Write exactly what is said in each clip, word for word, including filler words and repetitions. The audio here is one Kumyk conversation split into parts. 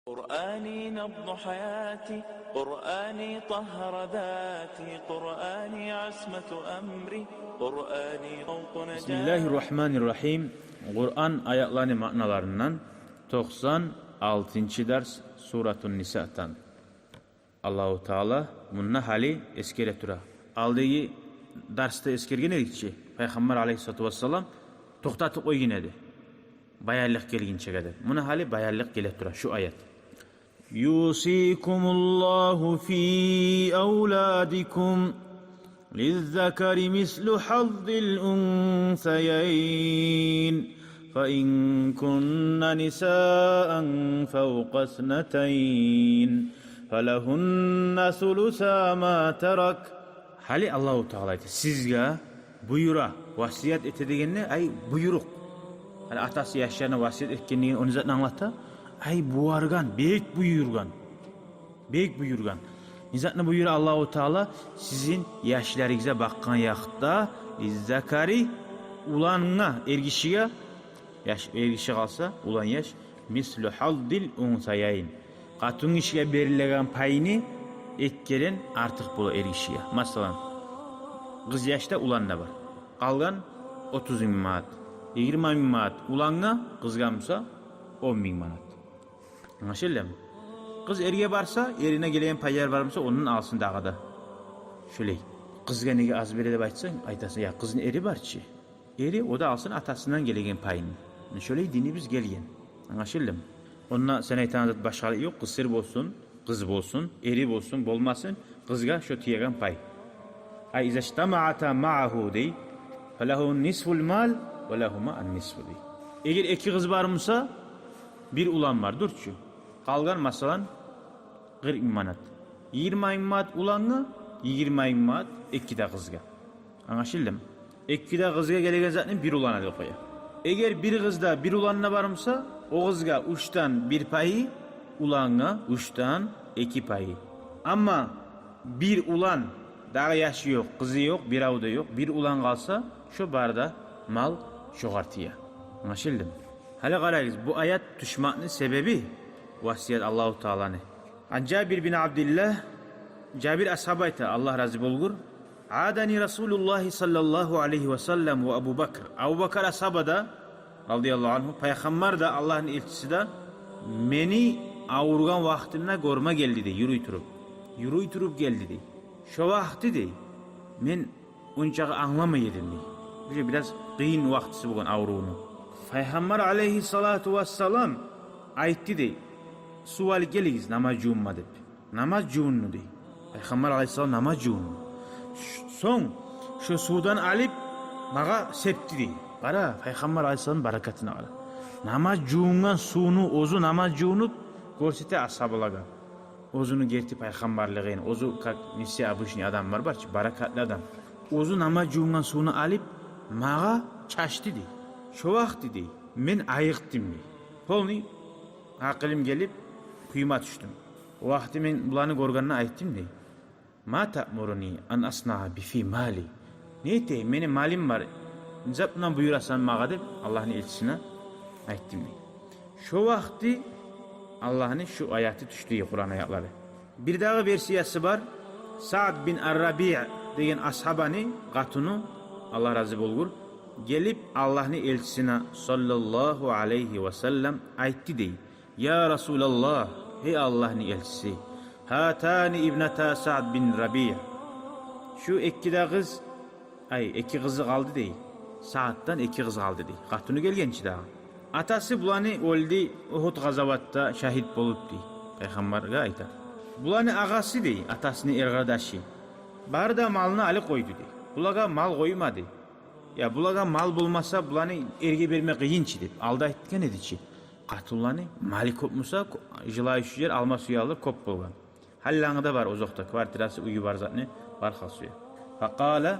قرآني نبض حياتي، قرآني طهر ذاتي، قرآني عصمة أمري، قرآني طوق نجاتي. بسم الله الرحمن الرحيم. Къуран аятланы маъналарындан токъсан алтынчы дарс, Суратун Нисадан. Аллагьу Таала мунда гьали эсгере тура. Алдагъы дарсда эсгерген эдик чи, Пайхаммар алайгьиссалату вассалам токътатып къойгъан эди баянлыкъ гелгинчеге деп. Муна гьали баянлыкъ геле тура шу аят. يوصيكم الله في أولادكم للذكر مثل حظ الأنثيين فإن كن نساء فوق اثنتين فلهن ثلثا ما ترك. Гьали Аллагьу Таала айта, сизге буюра, васият эте дегенде, ай, буйрукъ. Гьали атасы яшларына васият этген деген ону затын англата. Ай, буюргъан, бек буюргъан. Бек буюргъан. Не затны буюра Аллагьу Таала? Сизин яшларыгъызгъа бакъгъан якъда, للذكر, улангъа, эргишиге, яш, эргиши къалса, улан яш, مثل حظ الأنثيين. Къатынгишиге берилеген пайны эки керен артыкъ бола эргишиге. Масала, къыз яшда, улан да бар. Къалгъан отуз минг манат, йигирма минг манат улангъа, къызгъа буса он минг манат. Англашылдымы? Къыз эрге барса, эрине гелеген пайлар бар буса, ондан алсын дагъы да. Шолай. Къызгъа неге аз бере деп айтсанг, айтасан, я, къызны эри бар чы. Эри, о да алсын атасындан гелеген пайын. Шолай динибиз гелген. Англашылдымы? Онда сен айтагъан зат башгъалыкъ ёкъ, къысыр болсун, къыз болсун, эри болсун, болмасын, къызгъа шо тиеген пай. أي إذا اجتمعتا معه дей, فله نصف المال ولهما النصف дей. Эгер эки къыз бар буса, бир улан бар дюр чю. Къалгъан, масала, къыркъ минг манат. Йигирма минг манат улангъа, йигирма минг манат эки де къызгъа. Англашылдымы? Эки де къызгъа гелеген затны бир улан алып къоя. Эгер бир къыз да, бир улан да бар буса, о къызгъа уьчден бир пайы, улангъа уьчден эки пайы. Амма бир улан, дагъы яшы ёкъ, къызы ёкъ, бирев де ёкъ, бир улан къалса, шо бары да мал шогъар тие. Англашылдымы? Гьали къарагъыз, бу аят тюшмекни себеби васият Аллагьу Тааланы. عن جابر بن عبد الله, Жабир асгьаба айта, Аллагь рази болгъур: عادني رسول الله صلى الله عليه وسلم وأبو بكر. Абу Бакр асгьаба да, رضي الله عنه, Пайхаммар да, Аллагьны элчиси де мени авругъан вакътимде гёрме гелди дей, юрюй туруп. Юрюй туруп гелди дей. Шо вакъти дей, мен ончакъы англамай эдим дей. Уже бираз къыйын вакътиси болгъан аврувну. Пайхаммар алайгьиссалату вассалам айтды дей: «Сув алып гелигиз, намаз жувунма», — деп. Намаз жувунду дей. Пайхаммар алайгьиссалам намаз жувунду. Ш-, сонг шо сувдан алып магъа сепди дей. Къара, Пайхаммар алайгьиссалам баракатына къара. Намаз жувунгъан сувну оьзю намаз жувунуп гёрсете асгьабалагъа. Оьзюню герти пайхаммарлыгъын, оьзю как не все обычный адамлар бар чы, баракатлы адам. Оьзю намаз жувунгъан сувну алып, магъа чачды дей. Шо вакъти дей, мен айыкъдым дей. Полный гьакъылым гелип, кюйюме тюшдюм. О вакъти мен буланы гёргенде айтдым дей: «ما تأمرني أن أصنع به في مالي؟» «Не этейим, мени малым бар, не зат булан буюрасан магъа?» — деп Аллагьны элчисине айтдым дей. Шо вакъти Аллагьны шу аяты тюшдю, Къуран аятлары. Бирдагъы версиясы бар. Саад бин ар-Рабиъ деген асгьабаны къатыны, Аллагь рази болгъур, гелип Аллагьны элчисине, саллаллагьу алайгьи ва саллам, айтды дей: «Я Расулаллагь, гьей Аллагьны элчиси, هاتان ابنتا سعد بن ربيعة. Шу эки де къыз, ай, эки къызы къалды дей. Сааддан эки къызы къалды дей». Къатыны гелген чи дагъы. Атасы буланы оьлдю, Угьуд къазаватда шагьит болуп дей. Пайхаммаргъа айта. Буланы агъасы дей, атасыны эркъардашы. Бары да малны алып къойду дей. Булагъа мал къоймады. Я, булагъа мал болмаса, буланы эрге берме къыйын чы деп, алда айтгъан эди чи. Къатынланы малы кёп буса, ко-, жылайчы ер алма сюе алыр, кёп болгъан. Гьаллангы да бар озокъда, квартирасы, уьюю бар затны, бар хал сюе. فقال,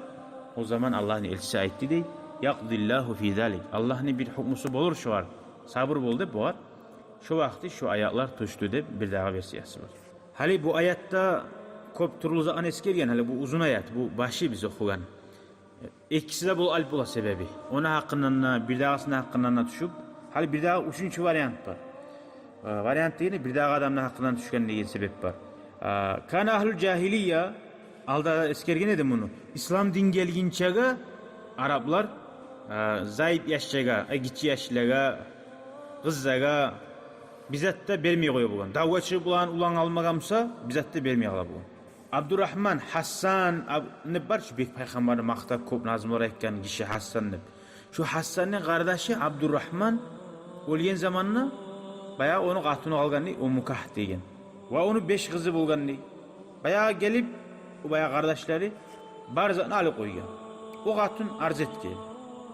о заман Аллагьны элчиси айтды дей: «يقضي الله في ذلك». Аллагьны бир гьукмусу болур шогъар. Сабур бол деп бугъар. Шо вакъти шо аятлар тюшдю деп бирдагъы версиясы бар. Гьали бу аятда кёп тюрлю затны эсгерген, гьали бу узун аят, бу башы биз охугъан. Экиси де болуп алып бола себеби. Ону гьакъындан да, бирдагъысыны гьакъындан да тюшюп, гьали бирдагъы уьчюнчю вариант бар. Э, вариант дегени бирдагъы адамны гьакъындан тюшген деген себеп бар. Э, кана агьлул жагьилия, алда эсгерген эдим муну. Ислам дин гелгинчеге араплар, э, зайып яшлагъа, э, гиччи яшлагъа, къызлагъа бир зат да бермей къоя болгъан. Давгъа чыгъып улан, улан алмагъан буса, бир зат да бермей къала болгъан. Абдурагьман, Гьасан аб-, не бар чы, бек пайхаммарны макътап кёп назмулар айтгъан гиши Гьасан деп. Шо Гьасанны къардашы Абдурагьман оьлген заманда баягъы ону къатыны къалгъан дей, Умму Кагь деген. Ва ону беш къызы болгъан дей. Баягъы гелип, о баягъы къардашлары бар затны алып къойгъан. О къатын арз этген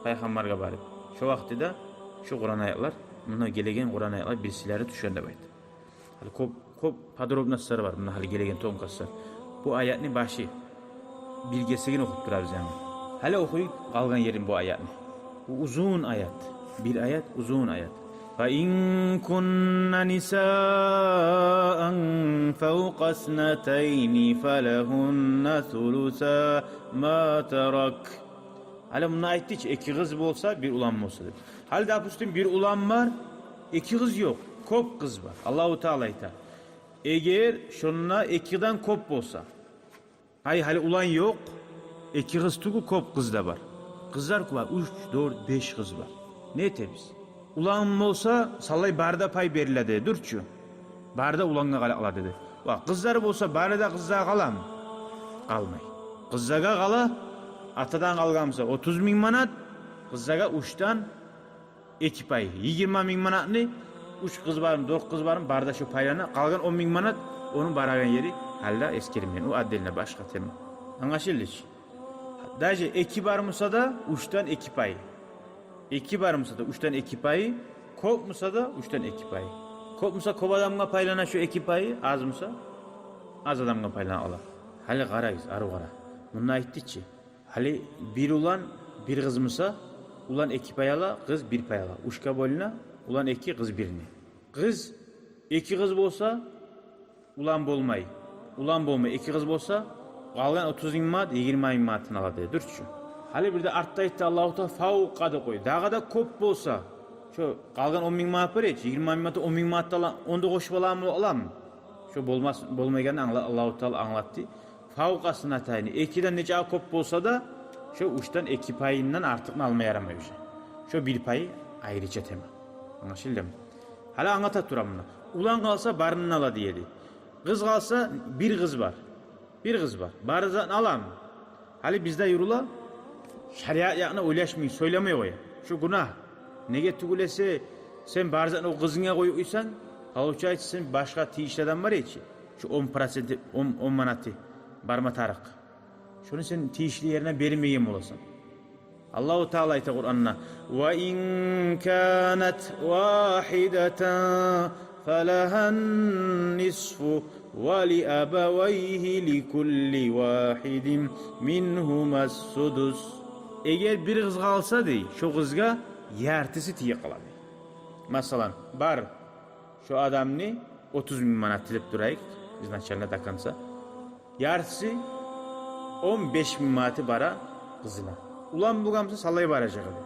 пайхаммаргъа барып. Шо вакътиде шо Къуран аятлар, мунда гелеген Къуран аятлар бирсилери тюшген деп айта. Гьали кёп, кёп подробностьлар бар мунда, гьали гелеген тонкостьлар. Бу аятны башы, бир гесегин охуп турабыз янгы. Гьали охуйукъ къалгъан ерин бу аятны. Бу узун аят. Бир аят, узун аят. Фа ин кунна нисаан фавкъа иснатайни фалагьунна сулуса ма тарак. Гьали мунда айтды чы, эки къыз болса, бир улан болса деп. Гьали, допустим, бир улан бар, эки къыз ёкъ, кёп къыз бар. Аллагьу Таала айта, эгер шонда экиден кёп болса, гьай, гьали улан ёкъ, эки къыз тюгюл, кёп къыз да бар. Къызлар кёп бар, уьч, дёрт, беш къыз бар. Не этебиз? Улан болса, савлай бары да пай бериле деди, дюр чю. Бары да улангъа къала, къала деди. Ва къызлар болса, бары да къызлагъа къаламы? Къалмай. Къызлагъа къала, атадан къалгъан буса отуз минг манат, къызлагъа уьчден эки пай, йигирма минг манатны, уьч къыз бармы, дёрт къыз бармы, бары да шо пайлана, къалгъан он минг манат, ону барагъан ери гьали де эсгерилмеген, о отдельно, башгъа тема. Англашылды чы? Даже эки бар буса да, уьчден эки пай. Эки бар буса да, уьчден эки пай. Кёп буса да, уьчден эки пай. Кёп буса, кёп адамгъа пайлана шо эки пай, аз буса, аз адамгъа пайлана ала. Гьали къарагъыз, арив къара. Мунда айтды чы, гьали бир улан, бир къыз буса, улан эки пай ала, къыз бир пай ала. Уьчге бёлюне, улан эки, къыз бирни. Къыз, эки къыз болса, улан болмай. Улан болмай, эки къыз болса, къалгъан отуз минг манат, йигирма минг манатын ала деди, дюр чю. Гьали бир де артда айтды Аллагьу Таала, фавкъа деп къой. Дагъы да кёп болса, шо къалгъан он минг манат бар эди чи, йигирма минг манат, он минг манат да ала, ону да къошуп аламы, аламы? Шо болмас, болмайгъанны англа-, Аллагьу Таала англатды. Фавкъа иснатайни, экиден нечакъы кёп болса да, шо уьчден эки пайындан артыкъны алма ярамай уже. Шо бир пай айрыча тема. Англашылдымы? Гьали англата тураман муна. Улан къалса, барын ала дей эди. Къыз къалса, бир къыз бар. Бир къыз бар. Бары затны аламы? Гьали бизде юрюле, шариат якъны ойлашмай, сёйлемей къоя. Шо гюнагь. Неге тюгюл эсе, сен бары затны о къызынга къоюп къойсанг, получается, сен башгъа тийишли адам бар эди чи, шо он проценти, он, он манаты барма тарыкъ. Шону сен тийишли ерине бермеген боласан. Аллагьу Таала айта Къуранда: «Ва ин канат вахидатан фалагьан нисфу ва ли абавайгьи ликулли вахидин мингьума ссудус». Эгер бир къыз къалса, дей, шо къызгъа яртысы тиеп къала, дей. Масала, бар шо адамны отуз минг манаты деп турайыкъ, изначально до конца. Яртысы, он беш минг манаты бара къызына. Улан болгъан буса, савлай баражакъ эди.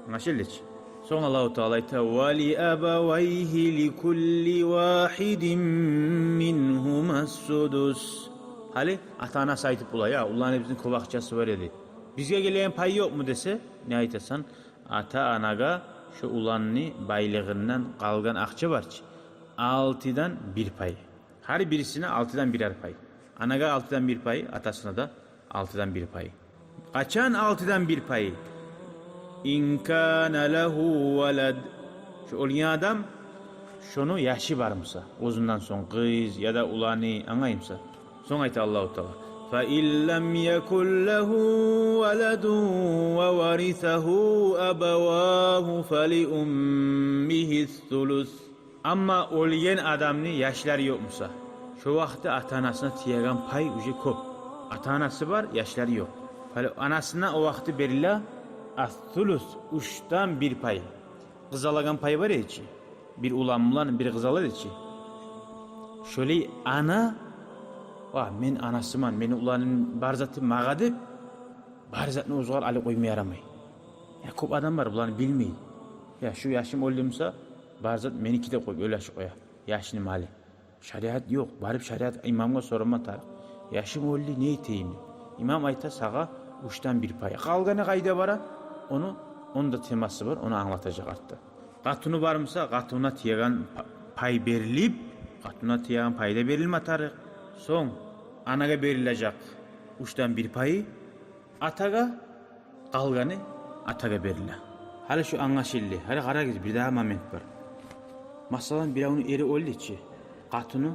Англашылды чы? Сонг Аллагьу Таала айта: «Ва ли абавайгьи ликулли вахидин мингьума ссудус». Гьали ата-анасы айтып бола: «Я, уланыбызны кёп акъчасы бар эди. Бизге гелеген пай ёкъму?» — десе, не айтасан? Ата-анагъа шо уланны байлыгъындан къалгъан акъча бар чы, алтыдан бир пай. Гьар бирисине алтыдан бирер пай. Анагъа алтыдан бир пай, атасына да алтыдан бир пай. Къачан алтыдан бир пай? «Ин кана лагьу валад». Шо оьлген адам, шону яшы бар буса, оьзюнден сонг къыз яда уланы, англаймысан? Сонг айта Аллагьу Таала: «Фа ин лам якун лагьу валадун ва варисагьу абавагьу фа ли уммигьи ссулус». Амма оьлген адамны яшлары ёкъ буса, шо вакъти ата-анасына тиеген пай уже кёп. Ата-анасы бар, яшлары ёкъ. Гьали анасына о вакъти бериле ас-сулус, уьчден бир пай. Къыз алагъан пай бар эди чи, бир улан булан бир къыз ала эди чи. Шолай ана: «Ва, мен анасыман, мени уланым бар заты магъа», — деп, бар затны оьзюгер алып къойма ярамай. Я, кёп адам бар, буланы билмей. «Я, шу яшым оьлдю буса, бар зат меники», — деп къоюп, ойлашып къоя. яшны малы. Шариат ёкъ. Барып шариат имамгъа сорама тарыкъ. Яшым оьлдю, не этейим? Имам айта сагъа: учдан бир пай. Къалгъаны къайда бара? Ону, онда темасы бар, ону англатажакъ артда. Къатыны бар буса, къатынына тиеген па-, пай берилип, къатынына тиеген пай да берилме тарыкъ. Сонг анагъа берилежек учдан бир пайы, атагъа, къалгъаны атагъа бериле. Гьали шу англашылды. Гьали къарагъыз, бир дагъы момент бар. Масала, биревню эри оьлдю чи, къатыны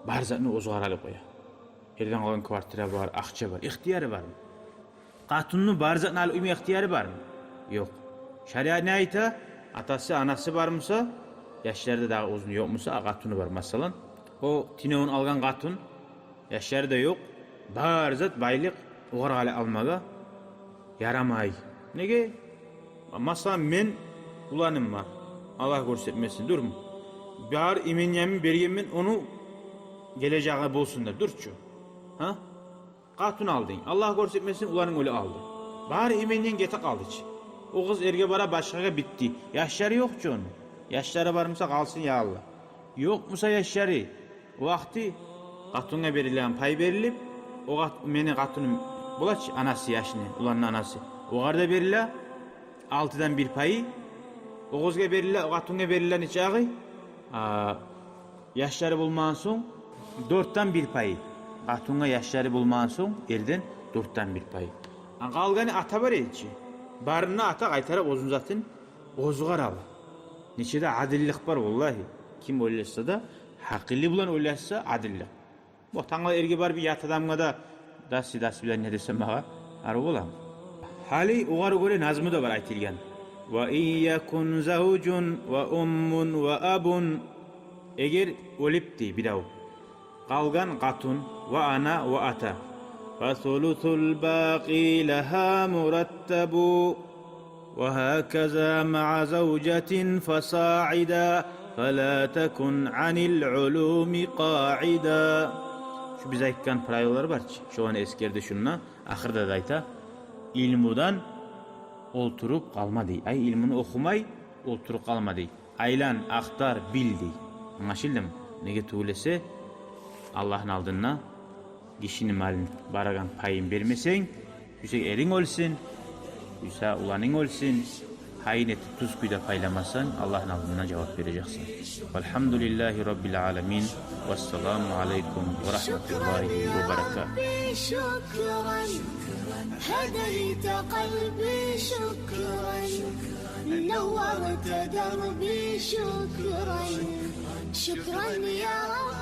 бар затны оьзюгер алып къоя. Эрден къалгъан квартира бар, акъча бар. Ихтияры бармы? Къатынны бар затны алып къойма ихтияры бармы? Ёкъ. Шариат не айта? Атасы, анасы бар буса, яшлары да дагъы оьзюню ёкъ буса, а къатыны бар, масала. О тюнегюн алгъан къатын, яшлары да ёкъ, бар зат, байлыкъ огъар къала алмагъа ярамай. Неге? Масала, мен уланым бар, Аллагь гёрсетмесин, дюрмю? Бар именияны бергенмен, ону гележеги болсун деп, дюрчю. Гьа? Къатын алдынг, Аллагь гёрсетмесин, уланынг оьлюп къалды. Бар имениян гетип къалды чы. О къыз эрге бара, башгъагъа, битди. Яшлары ёкъ чу ону. Яшлары бар буса, къалсын, я Аллагь. Ёкъ буса яшлары, о вакъти къатынгъа берилеген пай берилип, о къат-, мени къатыным бола чы, анасы яшны, уланны анасы, огъар да бериле алтыдан бир пайы, о къызгъа бериле, о къатынгъа бериле нечакъы? А, яшлары болмагъан сонг, дёртден бир пайы. Къатынгъа яшлары болмагъан сонг, эрден дёртден бир пайы. А къалгъаны ата бар эди чи. Барын да ата къайтарып оьзюню затын оьзюгер ала. Нече де адиллик бар, валлагьи. Ким ойлашса да, гьакъылы булан ойлашса, адиллик. Бу тангала эрге барып ят адамгъа да дасы, дасы булан не десем, магъа арив боламы? Гьали огъар гёре назму да бар айтылгъан. Ва ин якун завжун ва уммун ва абун. Эгер оьлюп, дей, бирев, къалгъан къатын ва ана ва ата. Фасулусул бакъи лагьа мураттабу. Ва гьаказа маъа завжатин фасаъида, фала такун анил улуми къаъида. Шу биз айтгъан правилалар бар чы, шоланы эсгерди шунда, ахырда да айта: илмудан олтуруп къалма, дей. Ай, илмуну охумай олтуруп къалма, дей. Айлан, ахтар, бил, дей. Англашылдымы? Неге тюгюл эсе, Аллагьны алдында гишини малын, барагъан пайын бермесенг, сюйсенг эринг оьлсюн, сюйсе уланынг оьлсюн, гьайын этип, тюз кюйде пайламасанг, Аллагьны алдында жавап бережексен. Валгьамдулиллагьи раббил аламин. Вассаламу алайкум ва рагьматуллагьи ва баракатугь. شكرا، هديت قلبي، شكرا، نورت دربي، شكرا، شكرا يا رب.